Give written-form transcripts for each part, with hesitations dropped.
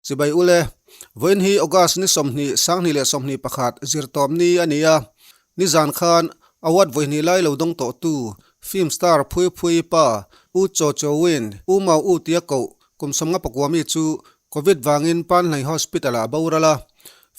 Chibai ule, vawiin hi August ni 20, 2021 zirtawp ni a ni a. Nizan khan award vawihnih lai lo dawng tawhtu film star Phui Phui pa U Cho Cho Win, U Mau U tia koh kum 59 mi chu Covid vangin Panhlei Hospital ah a boral a.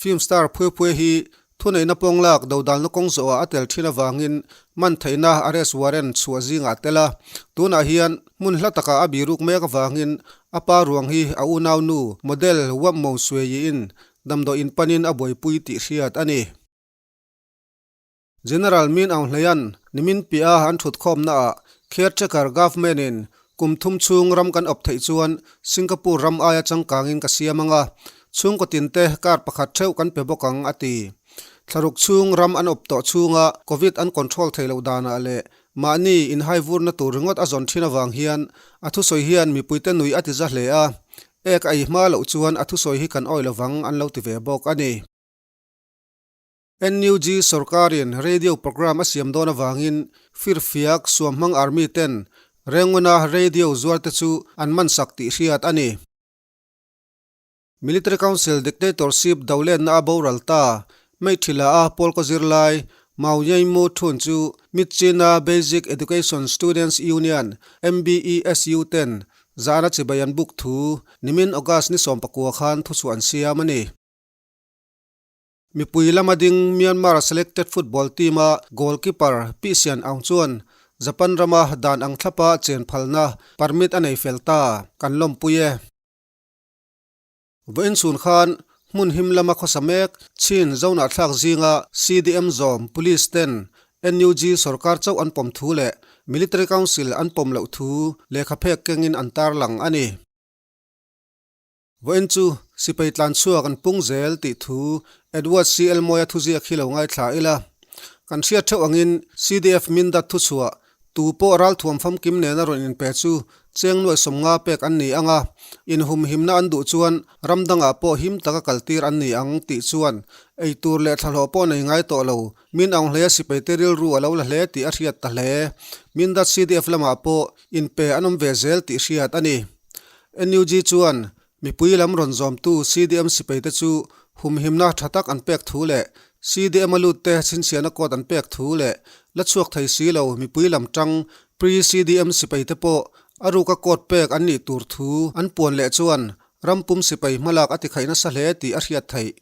Film star Phui Phui hi Thuneihna pawng lak dodalna kawng zawhah a tel thin avangin man theihna arrest warrant chhuah zingah a tel a. Tunah hian hmun hla takah a biruk mek avangin a pa ruang hi a unaunu model Wap Mo Sueyi-in damdawi in panin a buaipui tih hriat a ni. General Min Aung Hlaing nimin piah a an thutkhawmnaah caretaker government-in Kum thum chhung ram kan awp theih chuan Singapore ram aia changkangin ka siam ang a, chhungkaw tinte kar pakhat theuh kan pe bawk ang, a ti. Thlaruk chhung ram an awp tawh chhunga Covid an control theih loh danah leh mahni inhaivurna tur ringawt a zawn thin avang hian a thusawi hian mipuite nui a ti za hle a, ek a ei hma loh chuan a thusawi hi kan awih lovang an lo ti ve bawk a ni. NUG sorkarin radio programme a siam dawn avangin firfiak suamhmang army ten Renguna radio zuar te chu an man sak tih hriat a ni. Military Council dictatorship dolenna a boral ta Meithila a pawlkaw zirlai Mao Yeimu Thun chu Myitkyina Basic Education Students Union, MBESU, ten zahna chibai an buk thu nimin August ni 19 khan thuchhuah an siam a ni. Mipui lama ding Myanmar selected football team-a goalkeeper Pi Sian Aung chuan Japan rama dan ang thlapa chen phalna permit a nei fel ta, kan lawmpui e. Vawiin chhun khan hmun him lama khawsa mek Chin Zone-ah thlak zinga CDM zawm Police ten NUG sorkar chauh an pawm thu leh Military Council an pawm loh thu lehkha phek kengin an tarlang a ni. Vawiin chu sipai tlan chhuak an pung zel tih thu Edward CL Mawia thuziak hi lo ngaithla ila. Kan hriat theuh angin CDF Mindat thuchhuah tu pawh ralthuam famkim nena rawn inpe chu cheng nuaih 50 pek an ni ang a, inhumhimna an duh chuan ram dangah pawh him taka kaltir an ni ang tih chuan eitur leh thlahlawh pawh nei ngai tawh lo Min Aung Hlei a sipaite rilru a lo la hle tih a hriat ta hle. Mindat CDF lamah pawh inpe an awm ve zel tih hriat a ni. NUG chuan mipui lam rawn zawmtu CDM sipaite chu humhimna tha tak an pek thu leh CDM a lutte chhinchhiahna court an pek thu leh la chhuak thei si lo mipui lam tang pre-CDM sipaite pawh a ruka court pek an nih tur thu an puan leh chuan ram pum sipai hmalak a ti khaih nasa hle tih a hriat theih.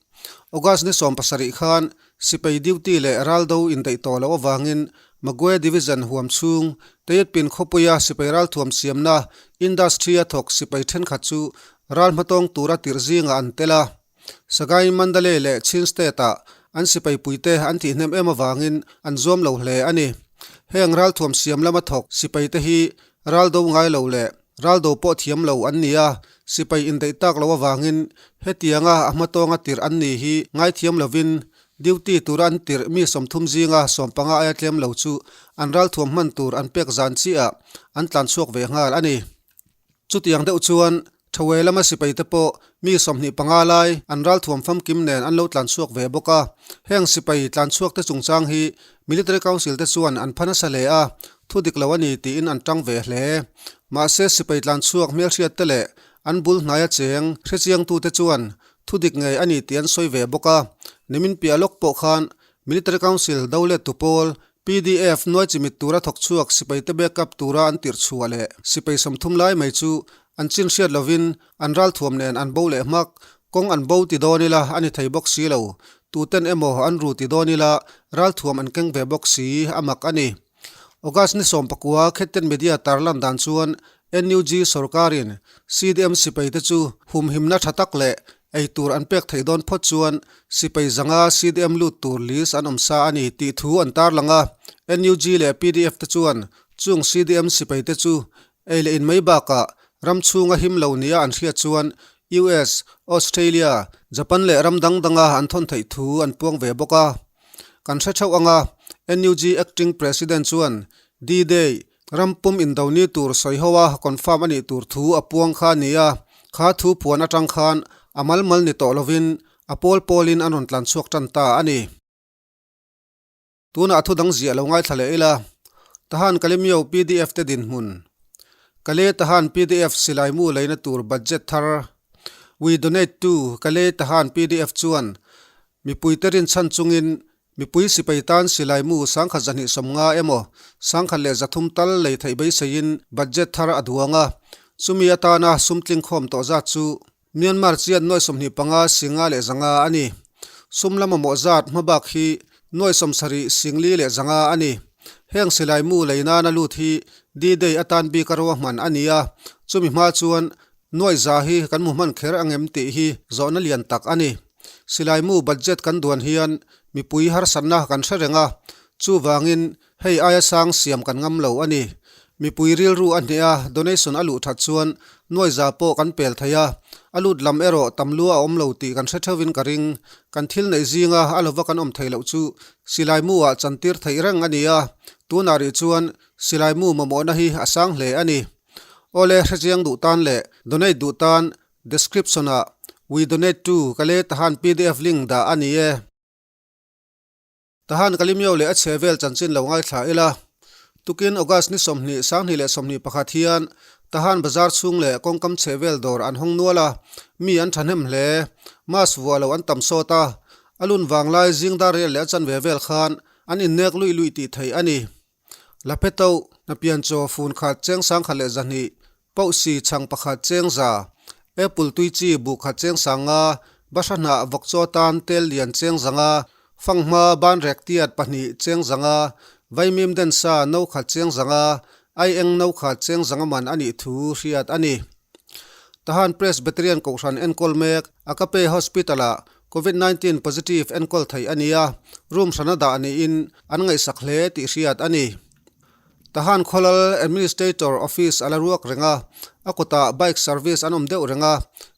August ni 70 khan sipai duty leh raldo indaih tawh loh avangin Magwe Division huam chhung Teyetpin khawpuia sipai ralthuam siamna industry a thawk sipai thenkhat chu ral hmatawng tura tirh zingah an tel a. Sagaing Mandalay leh Chin State-ah an sipai puite an thihhnem em avangin an zuam lo hle a ni. Heng ralthuam siam lama thawk sipaite hi raldo ngai lo leh raldo pawh thiam lo an ni a, sipai indaih tak lo avangin hetianga a hmatawnga tirh an ni hi ngaithiam lovin duty tura an tirh mi 30 zinga 15 aia tlem lo chu an ralthuam hman tur an pek zan chiah an tlan chhuak ve nghal a ni. Chutiang deuh chuan Thawei lama sipaite pawh mi 25 lai an ralthuam famkim nen an lo tlan chhuak ve bawk a. Heng sipai tlan chhuakte chungchang hi Military Council te chuan an pha nasa hle a, thu dik lo a ni tiin an tang ve hle. Mahse sipai tlan chhuak hmelhriatte leh an bul hnaia cheng hrechiangtute chuan thu dik ngei a ni tih an sawi ve bawk a. Nimin piah lawk pawh khan Military Council do lettu pawl PDF nuai chimit tura thawk chhuak sipaite backup tura an tirh chhuah leh sipai 30 lai mai chu an chin hriat lovin an ralthuam nen an bo leh hmak. Kawng an bo ti dawn ila a ni thei bawk si lo. Tuten emaw an ru ti dawn ila ralthuam an keng ve bawk si a mak a ni. August ni 19 Khetten Media tarlan dan chuan NUG sorkarin CDM sipaite chu humhimna tha tak leh eitur an pek theih dawn phawt chuan sipai zanga CDM lut tur list an awm sa a ni tih thu an tarlang a. NUG leh PDF te chuan chung CDM sipaite chu ei leh in mai bakah ram chhunga him lo nia an hriat chuan US, Australia, Japan leh ram dang danga an thawn theih thu an puang ve bawk a. Kan hre theuh anga NUG acting president chuan D-Day ram pum indo ni tur sawi ho a confirm a nih tur thu a puang kha a ni a, kha thu puan atang khan a mal mal ni tawh lovin a pawl pawlin an rawn tlan chhuak tan ta a ni. Tunah thu dang ziah lo ngaithla leh ila, Tahan Kalemyo PDF te dinhmun. Kale Tahan PDF silai mu leina tur budget thar. We Donate To Kalay Tahan PDF chuan mipuite rinchhan chungin mipui sipai tan silai mu 1250 emaw 1300 tal lei theih beiseiin budget thar a duang a, chumi atana sum tlingkhawm tawh zat chu Myanmar chiat nuai 25 500 a ni. Sum la mamawh zat hmabak hi nuai 74,500 a ni. Heng silai mu lei nana lut hi D-Day atan bik a ruahman a ni a, chumi hma chuan nuai za hi kan hmu hman kher angem tih hi zawhna lian tak a ni. Silai mu budget kan duan hian mipui harsatna kan hre reng a, chuvangin Hei aia sang siam kan ngam lo a ni. Mipui rilru a hneh a, donation a luh that chuan nuai za pawh kan pel thei a, a lut lam erawh tam lua a awm lo tih kan hre theuhin ka ring. Kan thil neih zinga a lova kan awm thei loh chu silai mu ah chantir theih reng a ni a, tunah rih chuan silai mu mamawhna hi a sang hle a ni. Awle hrechiang duh tan leh donate duh tan description ah We Donate To Kalay Tahan pdf link dah a ni e. Tahan Kalimio leh a chhe vel chanchin lo ngaithla ila. Tukin August ni 20, 2021 hian Tahan bazar chhung leh kawngkam chhe vel dawr an hawng nual a, mi an thahnem hle. Mask vuah lo an tam sawt a, a lun vanglai zing dar riat leh a chanve vel khan an innek luih luih tih theih a ni. Laphe to, hnapian chaw fun khat cheng 1200, pauh si chhang pakhat cheng za, apple tui chi buh khat cheng 5000, bahra hnah vawk chaw tan tel lian cheng 500, fanghma ban rek tiat pahnih cheng 500, vaimim den sa no khat cheng 500, ai eng no khat cheng 500 man a nih thu hriat a ni. Tahan Presbyterian Kohhran enkawl mek Agape Hospital-ah Covid 19 positive enkawl theih a ni a, room hrana dah niin an ngaihsak hle tih hriat a ni. Tahan Khawlal Administrator Office a la ruak reng a, a kutah bike service an awm deuh reng a,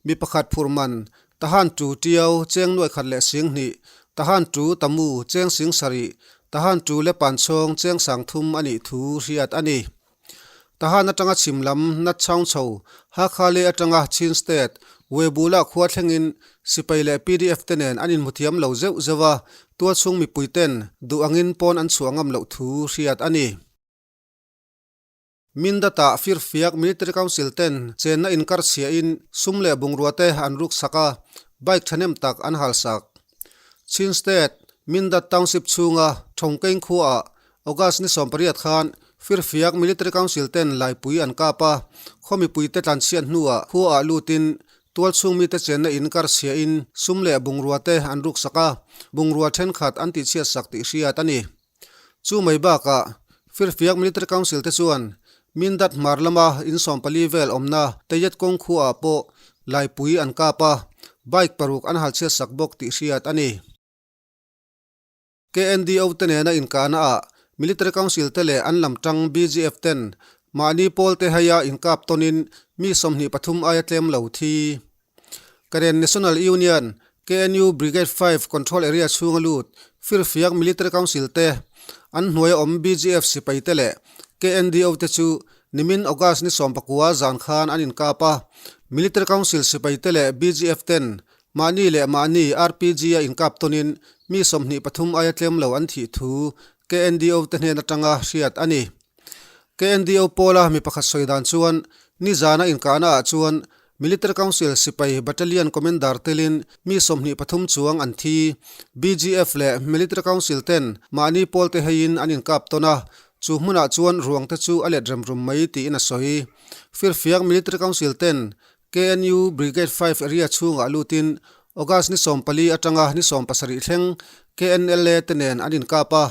mi pakhat phur man Tahan tu Tiau cheng 1002, Tahan tu Tamu cheng 7,000, Tahan tu Lepanchhawng cheng 3,000 a nih thu hriat a ni. Tahan atanga chhim lam Nat Chaung chho, Hakha leh atanga Chin State, Webulah khua thlengin sipai leh PDF te nen an inhmu thiam lo zeuh zeuh a, tualchhung mipui ten duh angin pawn an chhuah ngam loh thu hriat a ni. Mindat-a Firfiak Military Council ten chenna inkar chhiahin sum leh bungrua te an ruk sak a, bike thahnem tak an hal sak. Chin State, Mindat Township chhunga Thongkeng khuaah August ni 18 khan Firfiak Military Council ten laipui an kap a, khaw mipuite tlanchhiat hnuah khuaah lutin tualchhung mite chenna in kar chhiahin sum leh bungrua te an ruksak a, bungrua thenkhat an tihchhiatsak tih hriat a ni. Chu mai bakah Firfiak Military Council te chuan Mindat hmar lama in 14 vel awmna Teyet kawng khuaah pawh laipui an kap a, bike paruk an halchhiatsak bawk tih hriat a ni. KNDO te nena inkahna ah Military Council te leh an lam tang BGF ten mahni pawl te heia inkap tawnin mi 23 aia tlem lo thi. Karen National Union, KNU, Brigade 5 Control Area chhunga lut Firfiak Military Council te, an hnuaia awm BGF sipai te leh KNDO te chu nimin August ni 19 zan khan an inkap a. Military Council sipai te leh BGF ten Mahni leh mahni RPG a inkap tawnin mi 23 aia tlem lo an thih thu KNDO te hnen atanga hriat a ni. KNDO pawla mi pakhat sawi dan chuan nizana inkahna ah chuan Military Council sipai Battalion Commander telin mi 23 chuang an thi. BGF leh Military Council ten mahni pawl te heiin an inkap tawn a, chu hmunah chuan ruang te chu a let rem rum mai tiin a sawi. Firfiak Military Council ten KNU Brigade 5 area chhungah lutin August ni 14 atanga ni 17 thleng KNLA te nen an inkap a,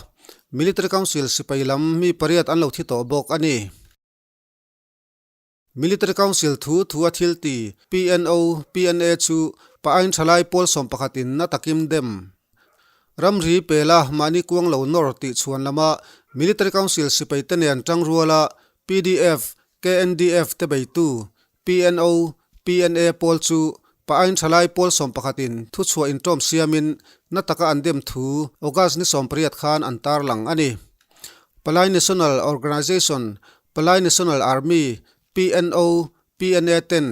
Military Council sipai lam mi pariat an lo thi tawh bawk a ni. Military Council thu thu a thil ti PNO, PNA chu Pa'ain thalai pawl 11 in na takim dem. Ramri pela mahni kuang lo nawr tih chhuan lama Military Council sipai te nen tangruala PDF, KNDF te beitu PNO, PNA pawl chu Pa'ain thalai pawl 11 in thuchhuah intawm siamin na taka an dem thu August ni 18 khan an tarlang a ni. Palai National Organization, Palai National Army, PNO, PNA ten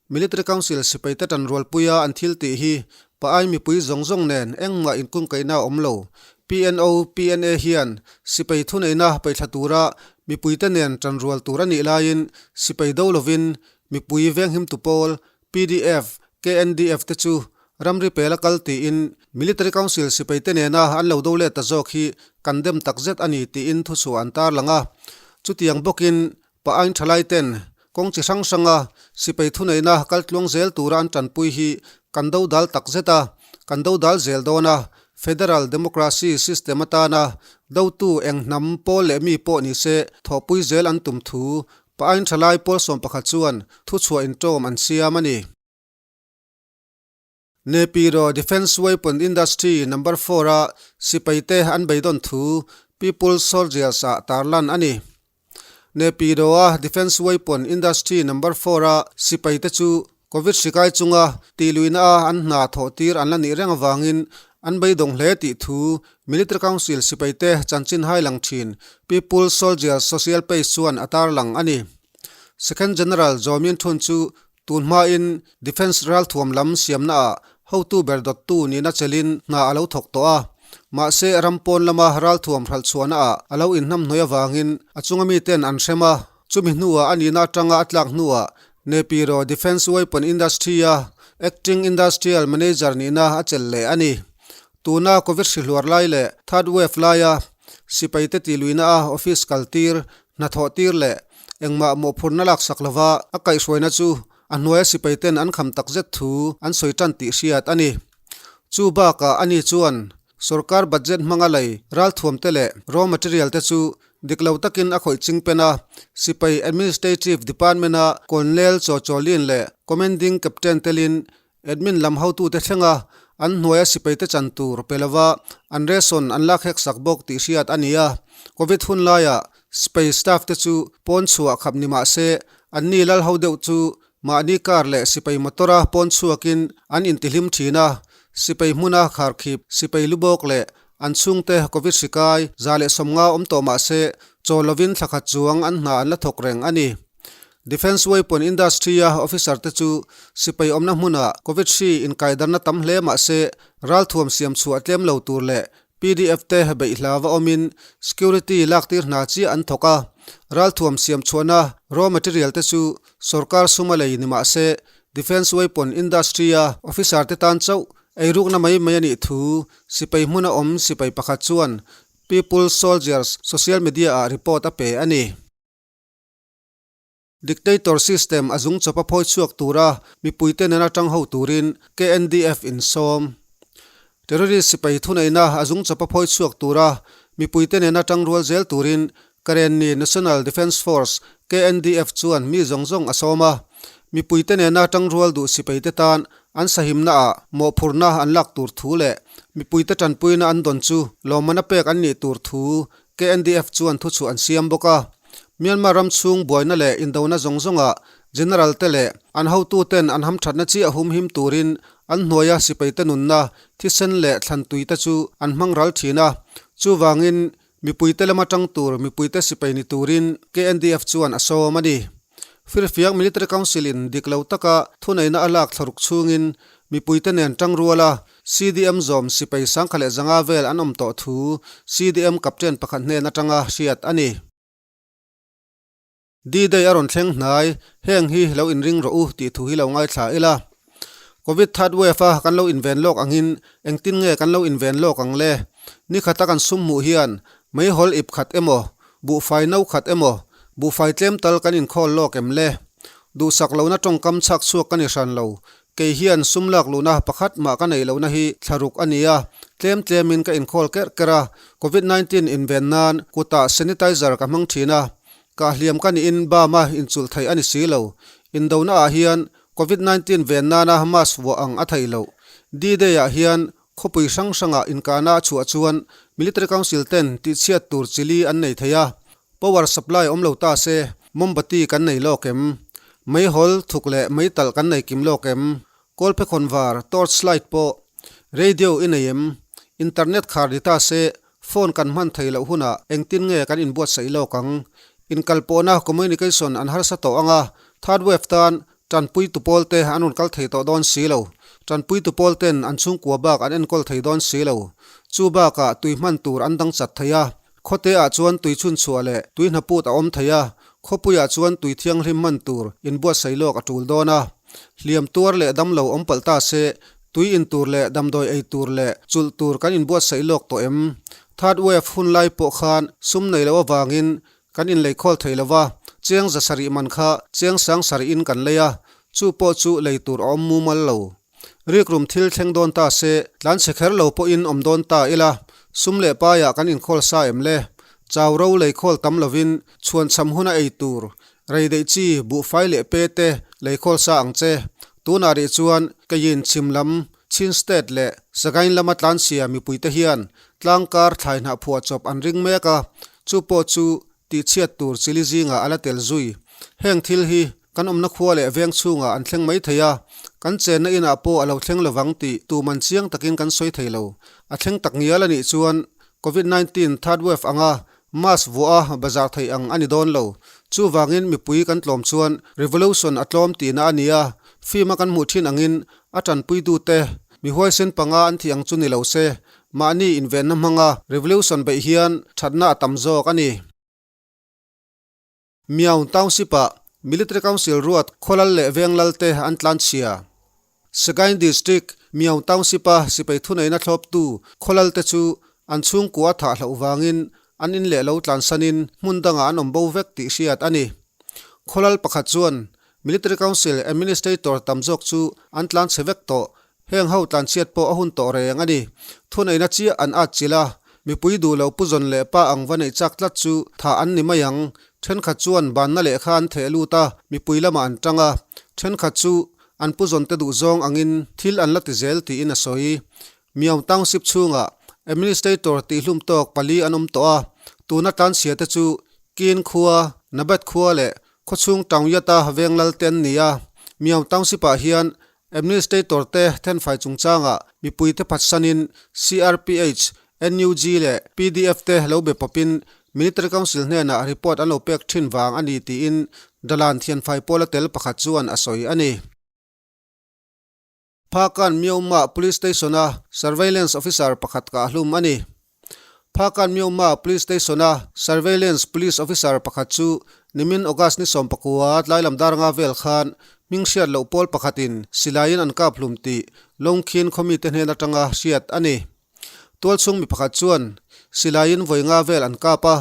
Military Council sipai te tanrualpuia an thil tih hi Pa'ain mipui zawng zawng nen engmah inkungkaihna a awm lo. PNO, PNA hian sipai thuneihna paihthla tura mipuite nen tanrual tur a nih laiin sipai do lovin mipui venghimtu pawl PDF, KNDF te chu ramri pela kal tiin Military Council sipai te nena an lo do let ta zawk hi kan dem takzet a ni tiin thuchhuah an tarlang a. Chutiang bawkin Pa ain thalai ten kawng chi hrang hranga sipai thuneihna kal tluang zel tura an tanpui hi kan do dal tak zet a, kan do dal zel dawn a, Federal Democracy System atana dotu eng hnam pawl leh mi pawh ni se thawhpui zel an tum thu Pa ain thalai pawl 11 chuan thuchhuah intawm an siam a ni. Nepiro Defence Weapon Industry Number Four-a sipaite an beidawn thu People's Soldiers-ah tarlan a ni. Nepiro-a Defence Weapon Industry Number Four-a sipaite chu Covid hri kai chunga tihluihna-a an hna thawh tir an la nih reng avangin an beidawng hle tih thu Military Council sipaite chanchin hai lang thin People's Soldiers Social Page chuan a tarlang a ni. Second General Zaw Min Thun chu Tun hmain Defence ralthuam lam siamnaah hotu ber dawttu nihna chelin hna a lo thawk tawh a, mahse ram pawn lama ralthuam hralh chhuahnaah a lo inhnamhnawih avangin a chunga miten an hrem a, chumi hnuah a nihna atanga a tlak hnuah Nepiro Defence Weapon Industry-a Acting Industrial Manager nihna a chelh leh a ni. Tuna Covid hrihluar lai leh Third Wave laia sipaite tihluihna a office kaltir Hnathawh tir leh engmah mawhphurhna laksak lova a kaihhruaina chu a hnuaia sipaiten an kham takzet thu an sawi tan tih hriat a ni. Chu bakah ani chuan sorkar budget hmanga lei ralthuamte leh raw material te chu dik lo takin a khawih ching pen a, sipai administrative department-a Colonel Chaw Chaw Lin leh Commanding Captain telin Admin lam hotute thlenga an hnuaia sipaite chan tur pe lova an ration an lak hek sak bawk tih hriat a ni a. Covid hun laiah sipai staff te chu pawn chhuah khap ni mah se anni lal ho deuh chu mahni car leh sipai motor a pawn chhuakin an intihlim thin a. Sipai hmuna kharkhip sipai lubawk leh an chhungte Covid hri kai 150 awm tawh mah se chaw lovin thla khat chuang an hna an la thawk reng a ni. Defence Weapon Industry-a officer te chu sipai awmna hmunah Covid hri inkaidarna tam hle mah se ralthuam siam chhuah tlem lo tur leh PDF te beih hlava awmin security laktir hna chiah an thawk a. Ralthuam siam chhuahna raw material te chu sorkar suma lei ni mah se Defence Weapon Industry-a officer te tan chauh eirukna mai mai a nih thu sipai hmuna awm sipai pakhat chuan People's Soldiers social media-ah report a pe a ni. Dictator system a zung chawp a phawi chhuak tura mipuite nena tang ho turin KNDF in sawm. Terrorist sipai thuneihna a zung chawp a phawi chhuak tura mipuite nena tang rual zel turin Karenni National Defence Force, KNDF, chuan mi zawng zawng a sawm a. Mipuite nena tang rual duh sipaite tan an sahimna ah mawhphurhna an lak tur thu leh mipuite tanpuina an dawn chu lawmman a pek an nih tur thu KNDF chuan thuchhuah an siam bawk a. Myanmar ram chhung buaina leh indona zawng zawngah General te leh an hotuten an hamthatna chiah humhim turin an hnuaia sipaite nunna, thisen leh thlantuite chu an hmang ral thin a. Chuvangin mipuite lama tang tur mipuite sipai ni turin KNDF chuan a sawm a ni. Firfiak Military Council in dik lo taka thuneihna a lak thlaruk chhungin mipuite nen tangrual a, CDM zawm sipai 1500 vel an awm tawh thu CDM Captain pakhat hnen atanga hriat a ni. D-Day a rawn thleng hnai, heng hi lo inring rawh u tih thu hi lo ngaithla ila. Covid third wave a kan lo inven lawk angin engtin nge kan lo inven lawk ang le? Ni khata kan sum hmuh hian meihawl ip khat emaw, buhfai no khat emaw, buhfai tlem tal kan inkhawl lawk em le? Duhsak lohna tawngkam chhak chhuak ka ni hran lo, Kei hian sum lak luhna pakhat mah ka neih lohna hi thlaruk a ni a, tlem tlemin ka inkhawl kerh kerh a, Covid 19 inven nan kutah sanitizer ka hmang thin a, kahhliam ka nihin bama inchulh theih a ni si lo. Indona ah hian Covid 19 ven nana mask vuah ang a theih loh. D-Day ah hian khawpui hrang hrangah inkahna a chhuah chuan Military Council ten tihchhiat tur chili an nei thei a, Power supply awm lo ta se, mombati kan nei lawk em? Meihawl thuk leh meitalh kan nei kim lawk em? Kawlphe khawnvar, torch light pawh, radio i nei em? Internet khar ni ta se, phone kan hman thei loh hunah engtin nge kan inbuatsaih lawk ang? Inkalpawhna communication an harsa tawh ang a, third wave tan Tanpuitu pawlte an rawn kal thei tawh dawn si lo. Tanpuitu pawlten an chhungkua bak an enkawl thei dawn si lo. Chu bakah tui hman tur an dang chat thei a. Khawteah chuan tui chhunchhuah leh tui hnaput a awm thei a, khawpuiah chuan tui thianghlim hman tur inbuatsaih lawk a tul dawn a. Hliam tuar leh damlo awm palh ta se, tui in tur leh damdawi ei tur leh chulh tur kan inbuatsaih lawk tawh em? Third wave hun lai pawh khan sum nei loh avangin kan inleikhawl thei lo va, cheng 700 man kha cheng 7000 in kan lei a, chu pawh chu lei tur a awm mumal lo. Rikrum thil thleng dawn ta se, tlanchhe kher lo pawhin awm dawn ta ila, sum leh paiah kan inkhawl sa em le? Chau ro leikhawl tam lovin chhuanchham huna ei tur, rei deih chi, buhfai leh pe te leikhawl sa ang che. Tunah rih chuan keiin chhim lam, Chin State leh Sagaing lama tlanchhia mipuite hian tlangkar thlaihnah phuahchawp an ring mek a, chu pawh chu tihchhiat tur chili zingah a la tel zui. Heng thil hi Kan awmna khua leh veng chhungah an thleng mai thei a, kan chenna inah pawh a lo thleng lovang tih tuman chiang takin kan sawi thei lo. A thleng tak ngial a nih chuan Covid 19 third wave anga mask vuah a bazar theih ang a ni dawn lo. Chuvangin mipui kan tlawm chuan revolution a tlawm tihna a ni a, film a kan hmuh thin angin a tanpuitute mi huaisen panga an thih ang chu ni lo se, mahni invenna hmanga revolution beih hian thatna a tam zawk a ni. Myaung Township-ah Military Council ruat khawlal leh venglal te an tlanchhia. Sagaing District, Myaung Township-a sipai thuneihna thlawptu khawlal te chu an chhungkua a thah hlauh vangin an in leh lo tlansanin hmun dangah an awm bo vek tih hriat a ni. Khawlal pakhat chuan Military Council Administrator tam zawk chu an tlanchhe vek tawh Heng ho tlanchhiat pawh a hun tawh reng a ni. Thuneihna chiah an at chilh a, mipui duh lo puzawn leh pa ang va neih chak tlat chu thah an ni mai ang. Thenkhat chuan banna lehkha an theh lut a, mipui lamah an tang a. Thenkhat chu an puzawn te duh zawng angin thil an la ti zel tiin a sawi. Myaung Township chhungah Administrator tihhlum tawk pali an awm tawh a, tuna tlanchhia te chu Kin khua, Nabat khua leh khawchhung Taungyata Venglal te an ni a. Myaung Township-ah hian Administrator te thenfai chungchangah mipuite phatsanin CRPH, NUG leh pdf te lo be pawpin Military Council hnenah report an lo pek thin vang a ni tiin Dalan thianfai pawla tel pakhat chuan a sawi a ni. Phakan Myaungmah Police Station-a Surveillance Officer pakhat kah hlum a ni. Phakan Myaungmah Police Station-a Surveillance Police Officer pakhat chu nimin August ni 19 tlailam dar nga vel khan hming hriat loh pawl pakhatin silaiin an kap hlum tih Longkhin khawmite hnen atanga hriat a ni. Tualchhung mi pakhat chuan silaiin vawi nga vel an kap a,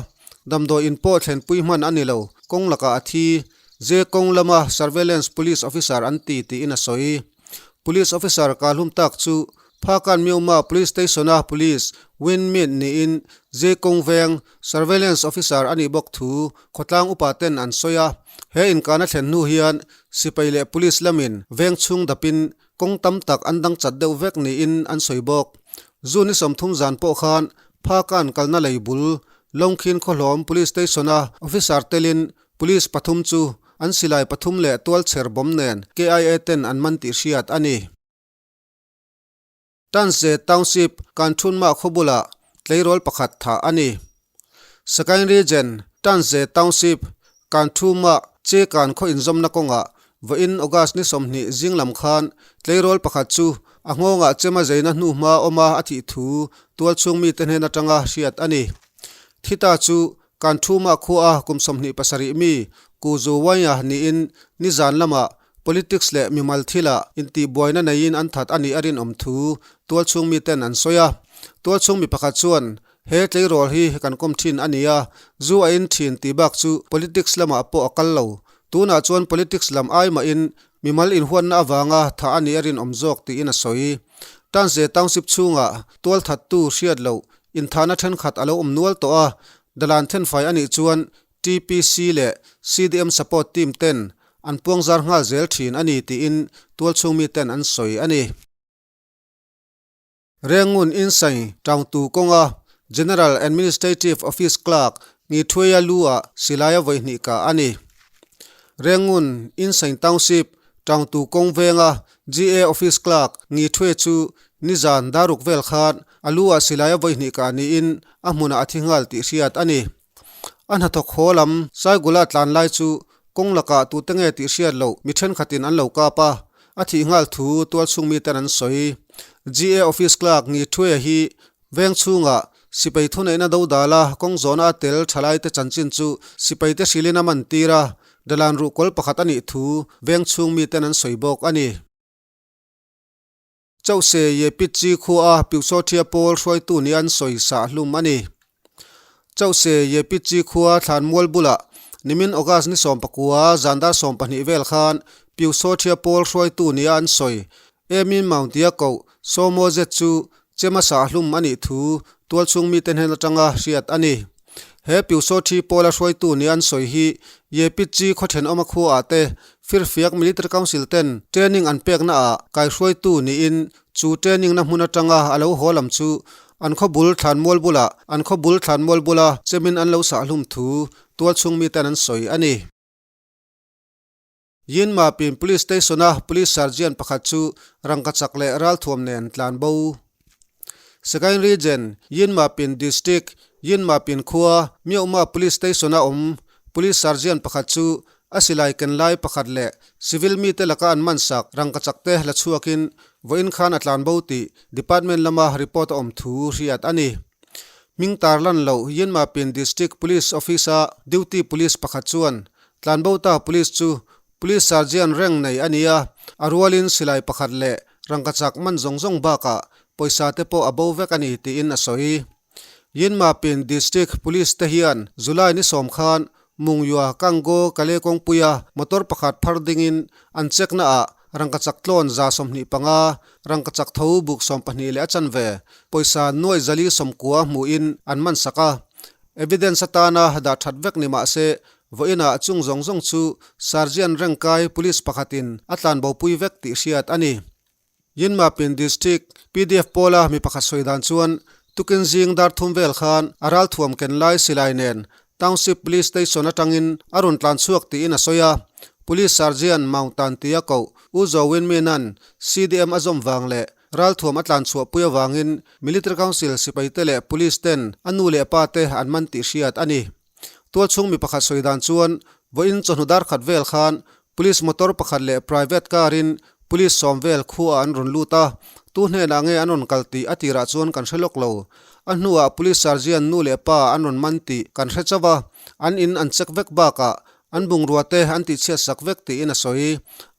damdawi in pawh thlenpui hman a ni lo, kawng lakah a thi. Ze kawng lama Surveillance Police Officer an ti tiin a sawi. Police Officer kahlum tak chu Phakan Myaungmah Police Station-a Police Win Myint niin Ze Kawng Veng Surveillance Officer a nih bawk thu khawtlang upa ten an sawi a. He inkahna thlen hnu hian sipai leh police lamin veng chhung dapin kawng tam tak an dang chat deuh vek niin an sawi bawk. June ni 30 zan pawh khan Phakan kalna lei bul Longkhin Khawhlawm Police Station-a officer telin Police pathum chu an silai pathum leh tualchher bawm nen KIA ten an man tih hriat a ni. Tanse Township Kanthunma khaw bulah tleirawl pakhat thah a ni. Sagaing Region, Tanse Township, Kanthuma Chekan khaw inzawmna kawngah vawiin August ni 20 zing lam khan tleirawl pakhat chu a nghawngah chema zeina hnuhma awma a thih thu tualchhung mite hnen atanga hriat a ni. Thita chu Kanthuma khua kum 27 mi Kuzu Wanya niin nizan lamah Politics leh mimal thilah intihbuaina neiin an that a nih a rinawm thu tualchhung miten an sawi a. Tualchhung mi pakhat chuan, He tleirawl hi kan kawm thin a ni a, zu a in thin tih bak chu politics lamah pawh a kal lo. Tunah chuan politics lam ai mahin mimal inhuatna avanga thah a nih a rinawm zawk tiin a sawi. Tanze Township chhungah tualthattu hriat loh inthahna thenkhat a lo awm nual tawh a, dalan thenfai a nih chuan TPC leh CDM support team ten an puangzar nghal zel thin a ni tiin tualchhung mi ten an sawi a ni. Rengun Insain Towntu kawnga General Administrative Office Clerk Ngithuia lu-ah silai a vawi hnih kah a ni. Rengun Insain Township Towntu kawng venga GA Office Clerk Ngithuia chu nizan daruk vel khan a lu-ah silai a vawi hnih kah niin a hmunah a thi nghal tih hriat a ni. A hnathawk haw lam Saigula tlan lai chu kawng lakah tute nge tih hriat loh mi thenkhatin an lo kap a, a thih nghal thu tualchhung miten an sawi. GA Office Clerk Ngi Thuia hi veng chhungah sipai thuneihna dodala kawng zawhna a tel thalaite chanchin chu sipaite hrilhin a man tir a. Dalan ruhkawl pakhat a nih thu veng chhung miten an sawi bawk a ni. Chauhse Yepitchi khua a Pyusawthia pawl hruaitu nih an sawi sah hlum a ni. Chauhse Yepitchi khua thlanmual bulah nimin August ni 19 zandar 12 vel khan Pyusawthia pawl hruaitu nia an sawi Emin Mountia koh Sawmaw zet chu chema sah hlum a nih thu tualchhung mite hnen atanga hriat a ni. He Pyusawthi pawla hruaitu nia an sawi hi Yepitchi khaw thenawma khuaah te Firfiak Military Council ten training an pekna ah kaihruaitu niin chu training na hmun atanga a lo haw lam chu an khaw bul thlanmual bulah an khaw bul thlanmual bula chemin an lo sah hlum thu tualchhung miten an sawi a ni. Yinmapin Police Station-a Police Sergeant pakhat chu rangkachak leh ralthuam nen tlan bo. Sagaing Region, Yinmapin District, Yinmapin khua, Myohma Police Station-a awm Police Sergeant pakhat chu a silai ken lai pakhat leh civil mite laka an mansak rangkachak te la chhuakin vawiin khan a tlan bo tih Department lama report a awm thu hriat a ni. Hming tarlan loh Yinmapin District Police Office-a duty police pakhat chuan Tlanbota Police chu Police Sergeant reng nei a ni a, a rualin silai pakhat leh rangkachak man zawng zawng bakah pawisa te pawh a bo vek a ni tiin a sawi. Yinmapin District Police te hian July ni sawm khan Mungyua Kango Kale kawngpuia motor pakhat phar dingin an check naah rangkachak tlawn 25, rangkachak tho buk 12 leh a chanve pawisa nuai 490 hmuhin an man sak a. Evidence atana dah that vek ni mah se Vawiinah chung zawng zawng chu Sergeant Rengkai Police pakhatin a tlanbopui vek tih hriat a ni. Yinmapin District pdf pawla mi pakhat sawi dan chuan tukin zing dar thum vel khan a ralthuam ken lai silai nen Township Police Station atangin a rawn tlan chhuak tiin a sawi a. Police Sergeant Maung Tan tia koh U Zaw Win Min-a'n CDM a zawm vang leh ralthuam a tlan chhuahpui avangin Military Council sipaite leh Police ten a nu leh pa te an man tih hriat a ni. Tualchhung mi pakhat sawi dan chuan vawiin chawhnu dar khat vel khan Police motor pakhat leh private car in Police sawm vel khuaah an rawn lut a, tu hnenah nge an rawn kal tih a tirah chuan kan hre lawk lo. A hnuah Police Sergeant nu leh pa an rawn man tih kan hre chauh a, an in an check vek bakah an bungrua te an tihchhiat sak vek tiin a sawi.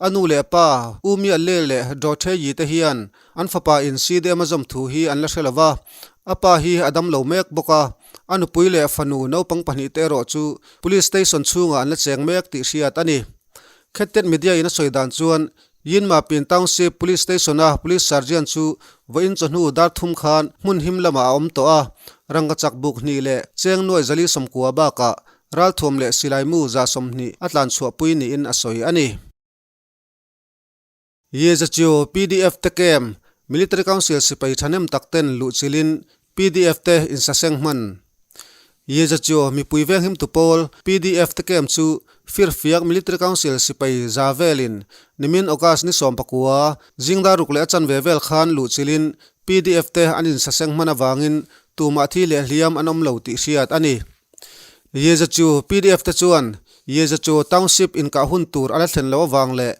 A nu leh pa U Mia Le leh Do The Yi te hian an fapa in CDM a zawm thu hi an la hre lo va, a pa hi a dam lo mek bawk a. A nupui leh fanu naupang pahnih te erawh chu Police Station chhungah an la cheng mek tih hriat a ni. Khettet Media in a sawi dan chuan Yinmapin Township Police Station-a Police Sergeant chu vawiin chawhnu dar thum khan hmun him lamah a awm tawh a, rangkachak buk hnih leh cheng nuai 490 bakah ralthuam leh silaimu 120 a tlanchhuahpui niin a sawi a ni. Yezachio pdf te camp Military Council sipai thahnem tak ten luhchilhin pdf te insaseng hman. Yezachio mipui venghimtu pawl pdf te camp chu Firfiak Military Council sipai za velin nimin August ni 19 zingdar ruk leh a chanve vel khan luhchilhin pdf te an insaseng hman avangin tumah thi leh hliam an awm lo tih hriat a ni. Yezachu pdf te chuan Yezachu Township inkah hun tur a la thlen loh avang leh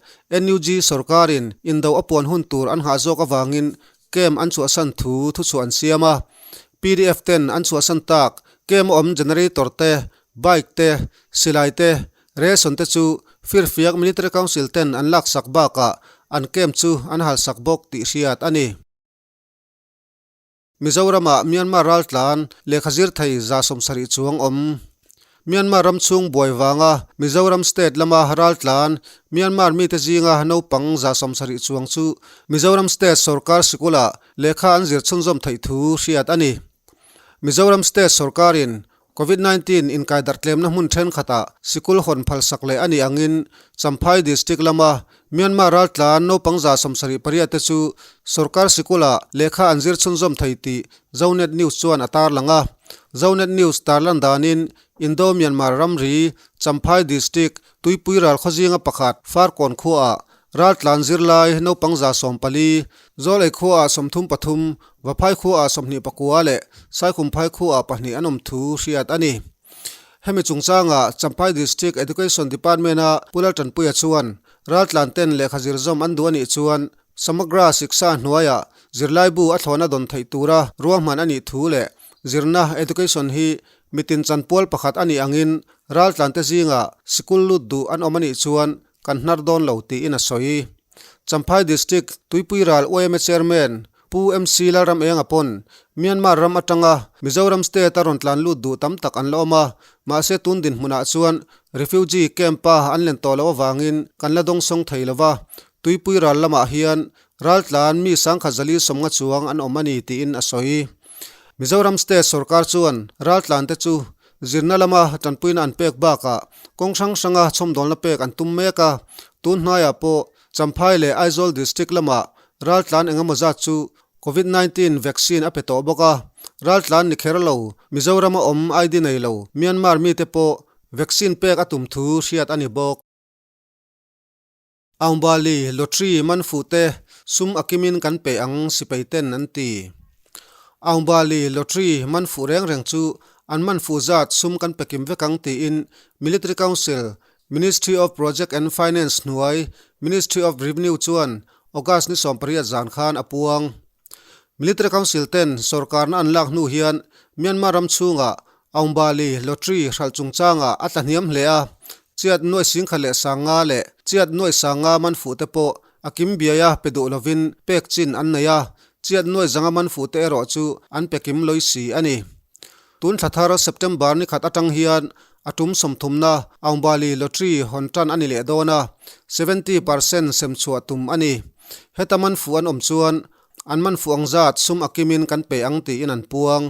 NUG sorkarin indo a puan hun tur an nghah zawk avangin camp an chhuahsan thu thuchhuah an siam a. Pdf ten an chhuahsan tak camp a awm generator te, bike te, silai te, ration te chu Firfiak Military Council ten an laksak bakah an camp chu an halsak bawk tih hriat a ni. Mizoramah Myanmar raltlan lehkha zir thei 70 chuang awm. Myanmar ram chhung buai vanga Mizoram state lama raltlan Myanmar mite zinga naupang 70 chuang chu Mizoram state sorkar sikulah lehkha an zir chhunzawm theih thu hriat a ni. Mizoram state sorkarin Covid 19 inkaidarh tlemna hmun thenkhatah sikul hawn phalsak leh a nih angin Champhai District lama Myanmar raltlan naupang 78 te chu sorkar sikulah lehkha an zir chhunzawm thei tih Zonet News chuan a tarlang a. Zonet News tarlan danin Indo-Myanmar ramri Champhai District Tuipui ral khawzinga pakhat Farkawn khuaah Raltlan zirlai naupang 14, Zawlei khuaah 33, Vaphai khuaah 29 leh Saikhumphai khuaah pahnih an awm thu hriat a ni. Hemi chungchangah Champhai District Education Department-a Pu Laltanpuia chuan raltlan ten lehkha zir zawm an duh a nih chuan Samagra Shiksha hnuaiah zirlaibu a thlawhna dawn theih tura ruahman a nih thu leh zirna education hi. Mitin chanpual pakhat a nih angin raltlante zingah sikul lut duh an awm a nih chuan kan hnar dawn lo tiin a sawi. Champhai District Tuipui Ral yma Chairman Pu MC Lalram Enga pawn Myanmar ram atanga Mizoram State a rawn tlan lut duh tam tak an la awm a, mahse tun dinhmunah chuan refugee camp-a an len tawh loh avangin kan la dawngsawng thei lo va, Tuipui Ral lamah hian Raltlan mi sangkhat zali sawmnga chuang an awm a ni tiin a sawi. Mizoram State sorkar chuan raltlan te chu zirna lama tanpuina an pek bakah kawng hrang hranga chhawmdawlna pek an tum mek a, tun hnaiah pawh Champhai leh Aizawl District lamah raltlan engemaw zat chu Covid 19 vaccine a pe tawh bawk a, raltlan ni kher lo Mizorama awm ID nei lo Myanmar mite pawh vaccine pek a tum thu hriat a ni bawk. Aungbali Lottery man fuh te sum a kimin kan pe ang sipai ten an ti. Aungbali Lottery man fuh reng reng chu an man fuh zat sum kan pe kim vek ang tiin Military Council, Ministry of Project and Finance hnuai Ministry of Revenue chuan August ni 18 zan khan a puang. Military Council ten sorkarna an lak hnu hian Myanmar ram chhungah Aungbali Lottery hralh chungchangah a tlahniam hle a, Chiat nuai singkhat leh sanga leh chiat nuai sanga man fuh te pawh a kim biai a pe duh lovin pek chin an nei a, chiat nuai zanga man fuh te erawh chu an pe kim lawi si a ni. Tun thla thar September ni khat atang hian a tum sawmthumna Aungbali Lottery hawn tan a ni leh dawn a, 70% sem chhuah tum a ni. Heta man fuh an awm chuan An man fuh ang zat sum a kimin kan pe ang tiin an puang.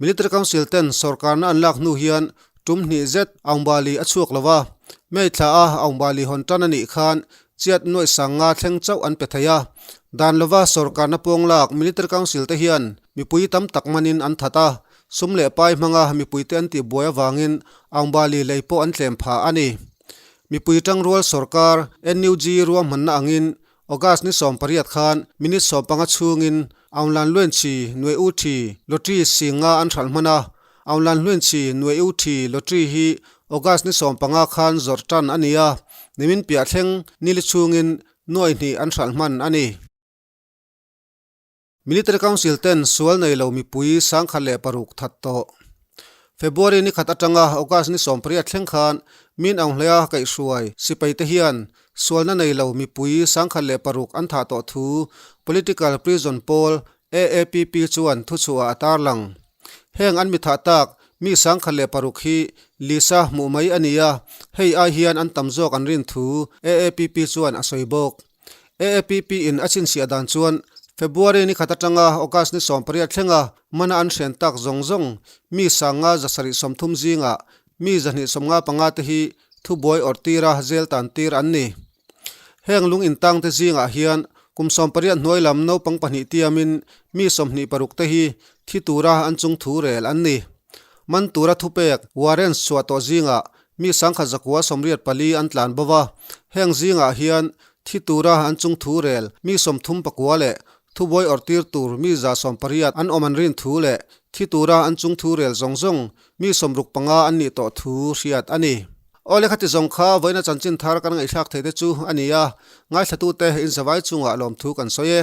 Military Council ten sorkarna an lak hnu hian tum hnih zet Aungbali a chhuak lo a, May thla a Aungbali hawn tan a nih khan chiat nuaih sang nga thleng chauh an pe thei a. Dan lova sorkarna puang lak Military Council te hian mipui tam tak manin an that a, sum leh pai hmanga mipuite an tihbuai avangin Aungbali lei pawh an tlem phah a ni. Mipui tangrual sorkar NUG ruahmanna angin August ni 18 khan minute 15 chhungin Aunglan Luenchi Nue U Thi Lottery singa an hralh hman a, Aunglan Luenchi Nue U Thi Lottery hi August ni 15 khan zawrh tan a ni a, nimin piah thleng nili chhungin nuai hnih an hralh hman a ni. Military Council ten sual nei lo mipui 1006 that tawh. February ni khat atanga August ni 18 thleng khan Min Aung Hlaing kaihhruai sipai te hian sualna nei lo mipui 1006 an thah tawh thu Political Prison pawl AAPP chuan thuchhuah a tarlang. Heng an mi thah tak mi 1006 hi Lisa hmuh mai a ni a, hei ai hian an tam zawk an rin thu AAPP chuan a sawi bawk. AAPP in a chhinchhiah dan chuan February ni khat atanga August ni 18 thlenga mana an hrian tak zawng zawng mi 5,730 zingah mi 295 te hi thubuai awrh tira zel tan tir an ni. Heng lung intang te zingah hian kum 18 hnuai lam naupang pahnih tiamin mi 26 te hi thi tura an chung thu rel an ni. Man tura thupek warrants chhuah tawh zingah Mi 1184 an tlan bo va, heng zingah hian thi tura an chung thu rel mi 39 leh thubuai awrh tir tur mi 180 an awm an rin thu leh thi tura an chung thu rel zawng zawng mi 65 an nih tawh thu hriat a ni. Aw lehkha ti zawng kha vawiina chanchin thar kan ngaihthlak thei te chu a ni a, ngaithlatute inzavai chungah lawmthu kan sawi e.